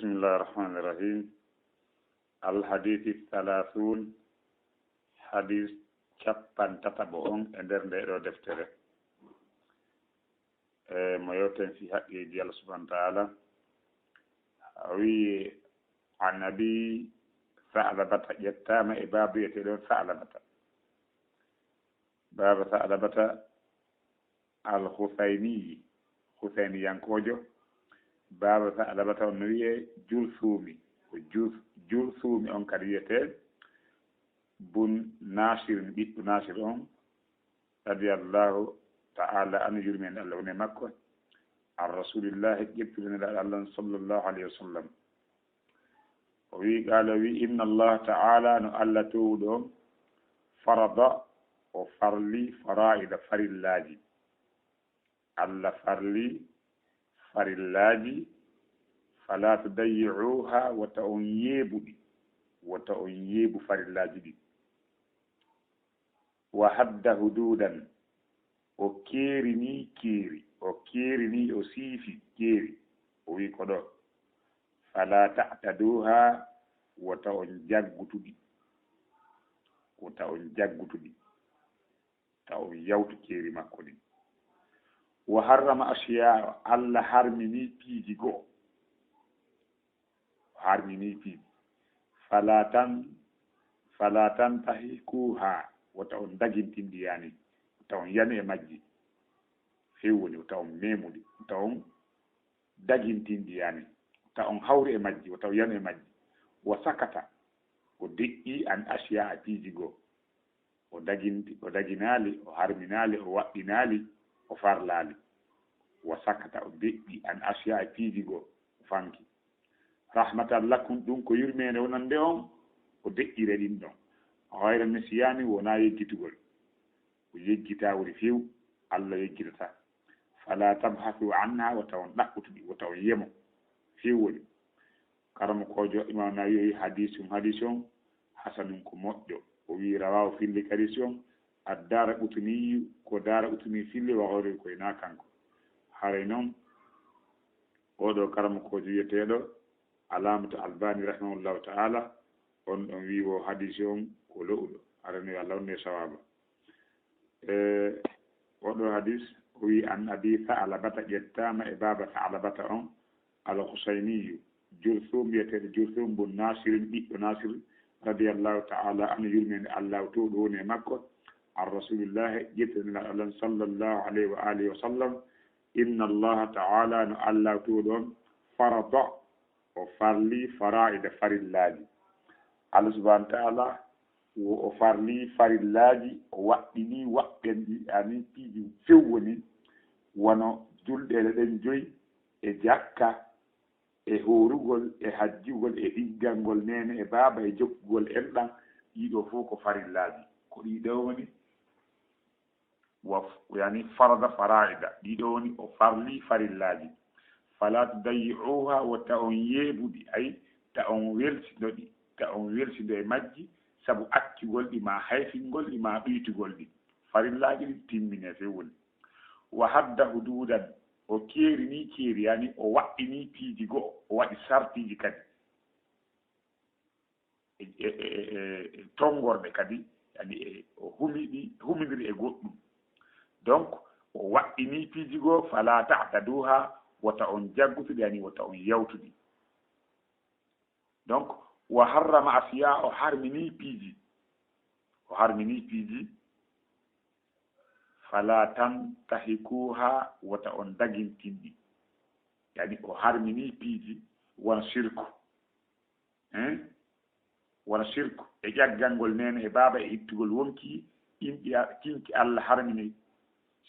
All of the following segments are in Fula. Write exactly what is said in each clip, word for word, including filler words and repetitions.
بسم الله الرحمن الرحيم. الحديث الثلاثون. Hadis cappantataɓo on e nder nde ɗo deftere. E mo yewten fi haqqeeji Allah subhanahu wa ta'ala. O wi, an Abi Sa'labata, ƴettaama e baaba wiyeteeɗo Sa'labata. Baaba Sa'labata al-Husayni, Husayniyankoojo. Baaba Sa'labata on no wiyee Julsuumi. Ko Jus-, Julsuumi on kadi wiyetee bun Naasir, ɓiɗɗo Naasir on, radiyallahu ta'ala anhu, yurmeende Allah woni e makko, an Rasulillahi, ƴeftude Nelaaɗo Allah on, sallallahu alayhi wa sallam. O wi, qaala, o wi, inna Allah ta'ala, no Allah toowuɗo on, farada, o farli, fara'ida, farillaaji. Allah farli farillaaji, fala tudayyi'uha, wota on yeebu ɗi, wota on yeebu farillaaji ɗi. Wa hadda hududan, o keerini keeri, o keerini, o siifi keeri, o wi ko ɗo, fala ta'taduha, wota on jaggutu ɗi, wota on jaggutu ɗi. Taw yawtu keeri makko ɗin. Wa harrama ashiya, Allah harmini piiji goo. O harmini piiji. Fala tan, fala tantahikuha, wota on dagintin ɗi yani. Wota on yanu e majji. Few woni, wota on memuɗi, wota on dagintin ɗi yani. Wota on hawri e majji, wota on yanu e majji. Wa sakata, o deƴƴi an ashiya e piiji goo. O daginti, o daginaali, o harminaali, o waɗɗinaali, o farlaali. Wa sakata, o deƴƴi, an ashiya e piiji goo, o fanki. Rahmatan lakum, ɗum ko yurmeende wonande on, o deƴƴire ɗin ɗon. Ghayra nisyani, wonaa yeggitugol. O yeggitaa woni few, Allah yeggitata. Fala tabhasu anha, wota on ɗaɓɓutu ɗi, wota on yemo. Few woni. Karamokoojo Imam Nawawi o wi, hadisun, hadisun hasanun, ko moƴƴo. O wi, rawahu, filli hadisun, ad-Daraqutni, ko Daraqutni filli, wa ghayruhu, ko hinaa kanko. Haray non, oɗo karamokoojo wiyeteeɗo Alamatu Albani, rahimahullahu ta'ala, on ɗon wi wo hadisun ko lo'uɗo. Haray non, yo Allah wonne sawaaba. E oɗo hadis, o wi, an Abi Sa'labata, ƴettaama e baaba Sa'labata on, al-Husayniyu, Jurthum, wiyeteeɗo Jurthum bun Nasirin, ɓiɗɗo Nasir, radiyallahu ta'ala anhu, yurmeende Allah toowɗo woni e makko, an Rasulillahi, ƴettani Nelaaɗo Allah, sallallahu alayhi wa alihi wa sallam, inna Allaha ta'ala, no Allah toowɗo on, farada, o farli fara'ida, farillaaji. Allah subhanahu wa ta'ala, wo o farli farillaaji, o waɗɗini waɗɗen ɗi, ani piiji few woni, wano julɗeele ɗen joyi, e jakka, e hoorugol, e hajjugol, e ɗiggangol neene e baaba, e jokkugol enɗan, ɗiɗo fow ko farillaaji. Ko ɗiɗo woni, wa f-, yani farada fara'ida, ɗiɗo woni o farli farillaaji. Fala tudayyi'uha, wota on yeebuɗi, ay, ta on welsindo ɗi, ta on welsindo e majji, sabu accugol ɗi, ma hayfingol ɗi, ma ɗuytugol ɗi. Farillaaji ɗin timmine few woni. Wa hadda hududan, o keerini keeri, yani o waɗɗini piiji goo, o waɗi sartiiji kadi. E, e, e, e, e tonngorɗe kadi, yani e, o humi ɗi, humindiri e goɗɗum. Donc, o waɗɗini piiji goo, fala ta'taduha, wota on jaggutu ɗi, yani wota on yawtu ɗi. Donc, wa harrama asiya, o harmini piiji. O harmini piiji. Fala tantahikuha, wota on dagintin ɗi. Yani o harmini piiji, wona shirku. Hein? Wona shirku. E ƴaggangol neene e baaba e ittugol wonki, ɗin ɗi a-, kinki Allah harmini.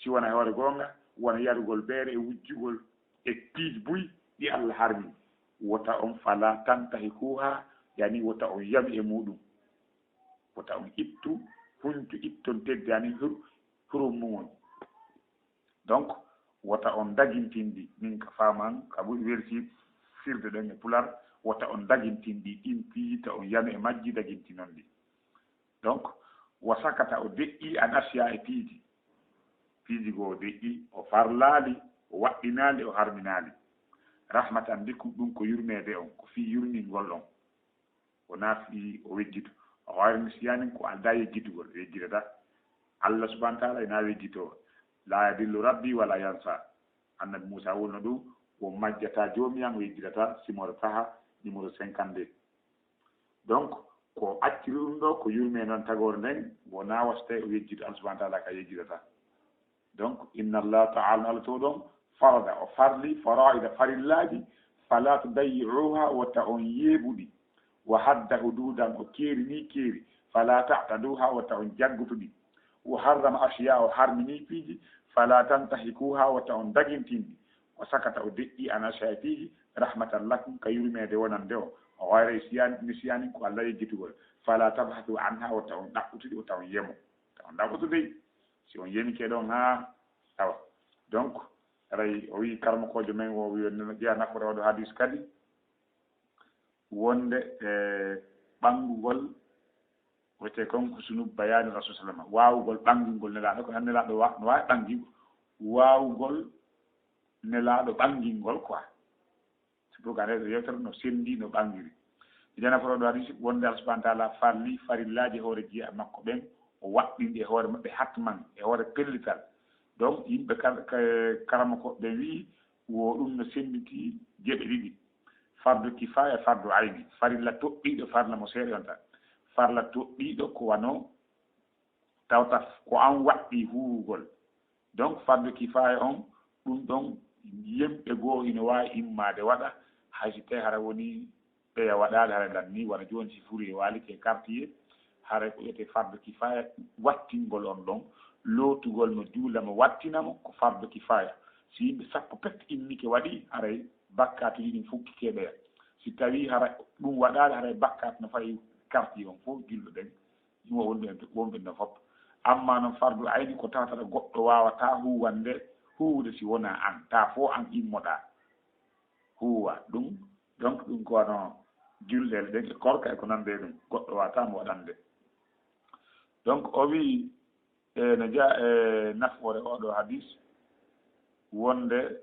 Si wona hoore goonga, wona yarugol beere e wujjugol e piiji buy ɗi Allah harmini. Wota on fala tantahikuha, yani wota on yami e muɗum. Wota on ittu, huncu itton teddi, yani hur-, hurum mum on. Donc, wota on dagintin ɗi, min ka faaman, ka ɓuri welsi firde ɗon e pular, wota on dagintin ɗi, ɗin piiji ta on yami e majji dagintinon ɗi. Donc, wa sakata, o deƴƴi, an asiya e piiji. Piiji goo o deƴƴi, o farlaali, o waɗɗinaali, o harminaali. Rahmatan bikum, ɗum ko yurmeede on, ko fii yurmingol on. Wonaa fii o wejjito. Wa ghayra nisyanin, ko aldaa yejjitugol, o yejjitataa. Allah subhanahu wa ta'ala ina wejjitoo. La yadillu rabbi wala yansa. Annabi Muusa wonno ɗum, o majjataa joomi an, o yejjitataa, Simon Taha, numéro cinquante-deux. Donc, ko acciri ɗum ɗo, ko yurme noon tagoore nden, wonaa wasta o yejjito Allah subhanahu wa ta'ala ka yejjitataa. Donc, inna Allah ta'ala, Allah to ɗon, farada, o farli, faraida, farillaaji, fala tudayyi'uha, wota on yeeɓuɗi. Wa hadda hududan, o keeri ni keeri, fala ta'taduha, wota on jaggutuɗi. Wa harrama ashiya, o harmi ni piiji, fala tantahikuha, wota on dagintinɗi. Wa sakata, o deƴƴi an ashiya piiji, rahmatan lakum, ka yurmeede wonande o. O wayra isyan, nisyanin ko Allah yejjitugol. Fala tabhasu anha, wota on ɗaɓɓutuɗi, wota on yemo. Wota on ɗaɓɓutude. Si on yemike ɗon haa, awa. Donc, aray o wi karamokoojo men o wi on ƴeya nafoore oɗo hadis kadi, wonde e ɓangugol, wiyetee kon husnu bayani Rasul sallama, waawugol ɓangingol Nelaaɗo, ko han Nelaaɗo wa-, no waawi ɓangigo, waawugol Nelaaɗo ɓangingol quoi. C'est pourquoi nde ɗo yewtere no senndi, no ɓangiri. Ina nafoore oɗo hadis wonde Allah subhanahu wa ta'ala farli farillaaji e hoore jiya makko ɓen, o waɗɗinɗi e hoore maɓɓe hatman, e hoore pellital. Donc, yimɓe kar-, ka-, karamokooɓe ɓen wi'i, wo ɗum no sennditi geɓe ɗiɗi. Fardu kifaya, fardu ayni. Farilla toɗɗiiɗo, farilla mo seeɗa yonta. Farilla toɗɗiiɗo ko wano tawta ko an waɗɗi huuwugol. Donc, fardu kifaya on, ɗum ɗon yimɓe goo ina waawi immaade waɗa, hay si tawii hara woni ɓeya waɗaali hara lan ni, wano jooni si furi e waalike e quartier, haray ko wiyetee fardu kifaya, wattingol on ɗon, lootugol mo, juula mo, wattina mo, ko fardu kifaya. Si yimɓe sappo pet immike waɗi, haray bakkaatuuji ɗin fukkike ɓeya. Si tawii hara ɗum waɗaali, haray bakkaatu no fayi quartier on fof, julɓe ɓen, ɗum o wonɓe, wonɓe no fof. Amma noon fardu ayni ko tawata ɗo goɗɗo waawataa huuwande, huuwude si wonaa an, taa fof an immoɗaa huuwa ɗum. Donc, ɗum ko wano julɗeele ɗen e korka e ko nandi e ɗum, goɗɗo waawataa mo waɗande. Donc, o wi'i, e, no jeyaa e nafoore oɗo hadis, wonde,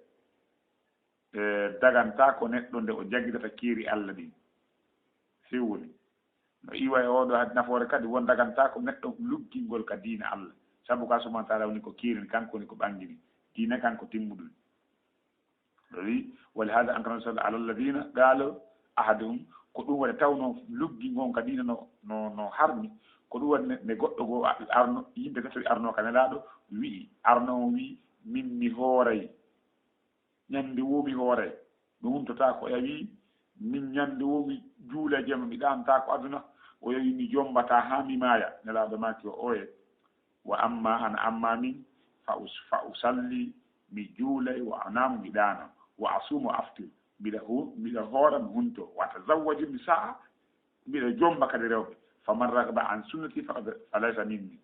e, dagantaa ko neɗɗo nde o jagidata keeri Allah ɗin. Few woni. No iwa e oɗo had-, nafoore kadi, won dagantaa ko neɗɗo luggingol ka diina Allah. Sabu ka subhanahu wa ta'ala woni ko keerini, kanko woni ko ɓangini. Diina kanko timmuɗum. O wi, "Wa li hada ankara sallallahu ala alladhina qalu ahaduhum." Ko ɗum waɗi tawno luggi ngon ka diina no, no, no harmi. Ko ɗum waɗi ne, ne goɗɗo goo a-, arno, yimɓe tati arno ka Nelaaɗo, wi'i, arno on wi'i, "Min mi hooray. Ñande wo mi hooray." Ɗum huntotaa ko o wi'i, "Min ñande wo mi juula jemma, mi ɗaantaa ko aduna." O wi'i, "Mi jombataa haa mi maaya." Nelaaɗo maaki o, "Oye." "Wa amma ana, amma min, fa us-, fa usalli, mi juulay, wa anamu, mi ɗaano, wa asumu, aftir, mbiɗa hu-, mbiɗa hoora, mi hunto, wa atazawwaju, mi sa'a, mbiɗa jomba kadi rewɓe. Fa man ragiba an sunnati faqad, fa laysa minni."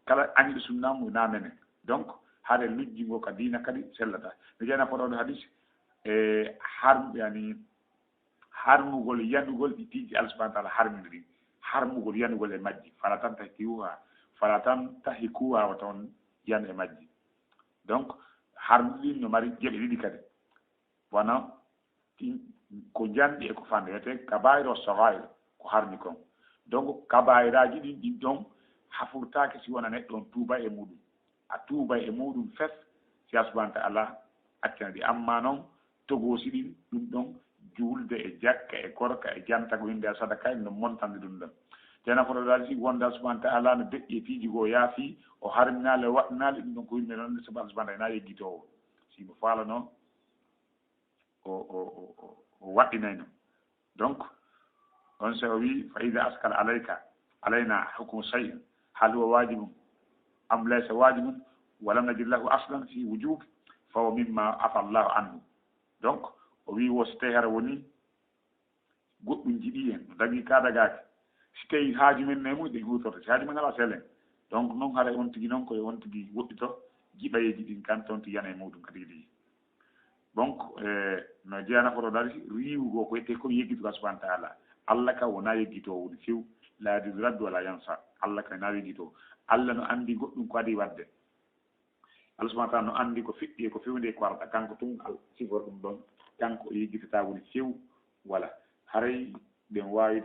Kala añiɗo sunna mum na menen. Donc, haɗa lujji ngo ka diina kadi sellata. Mi jana fotoɗo hadis, e, har, yani, harmugol, yanugol ɗi piiji Allah subhanahu wa ta'ala harmini ɗin. Harmugol, yanugol e majji. Fala tantahiquha, fala tantahikuha, wata on yanu e majji. Donc, harmi ɗin no mari geɓe ɗiɗi kadi. Wano, ɗin ko janɗi e ko fande, wiyete kabair wa sagair, ko harmi kon. Donc, kabairaaji ɗin, ɗin ɗon hafurtaake si wona neɗɗo on tuuba e muɗum. A tuuba e muɗum fes, si Allah subhanahu wa ta'ala accana ɗi. Amma non, togoosi ɗin, ɗum ɗon juulde e jakka e korka e jantago hinde e sadaka en no montande ɗum ɗon. Tena foto dal si wonde Allah subhanahu wa ta'ala no deƴƴi e piiji goo yaafi, o harminaali, o waɗɗinaali ɗum ɗon ko yimɓe non, sabu Allah subhanahu wa ta'ala na yeggitoowo. Si mo faalano, o, o, o, o, o waɗɗinayno. Donc, on se o wi, "Fa idha askala alayka, alayna hukmu shay'in, hal huwa wajibun am laysa wajibun, wa lam najid lahu aslan fi wujub, fa huwa mimma afa Allahu anhu." Donc, o wi, wo si tawi hara woni goɗɗum jiɗi en, no dagi ka dagaaki. Si tawi haaju men ne mum, ɗen huutorto. Si haaju men alaa, selen. Donc, noon haray on tigi noon, ko yo on tigi woɗɗito jiɓayeeji ɗin kan, toon tigi yana e muɗum kadi tigi. Donc, eh, no jeyaa nafoto dari, riiwugol ko ettee ko yeggitugol subhanahu wa ta'ala. Allah ka wonaa yeggitoowo woni few, la yadillu rabbi wala yansa. Allah ka wonaa yeggitoowo. Allah no anndi goɗɗum ko adii waɗde. Allah subhanahu wa ta'ala no anndi ko fiɗɗi e ko fewndi e ko arata. Kanko tun al-, sifori ɗum ɗon. kanko o yejjitataako ne few wala haray ɓen waawi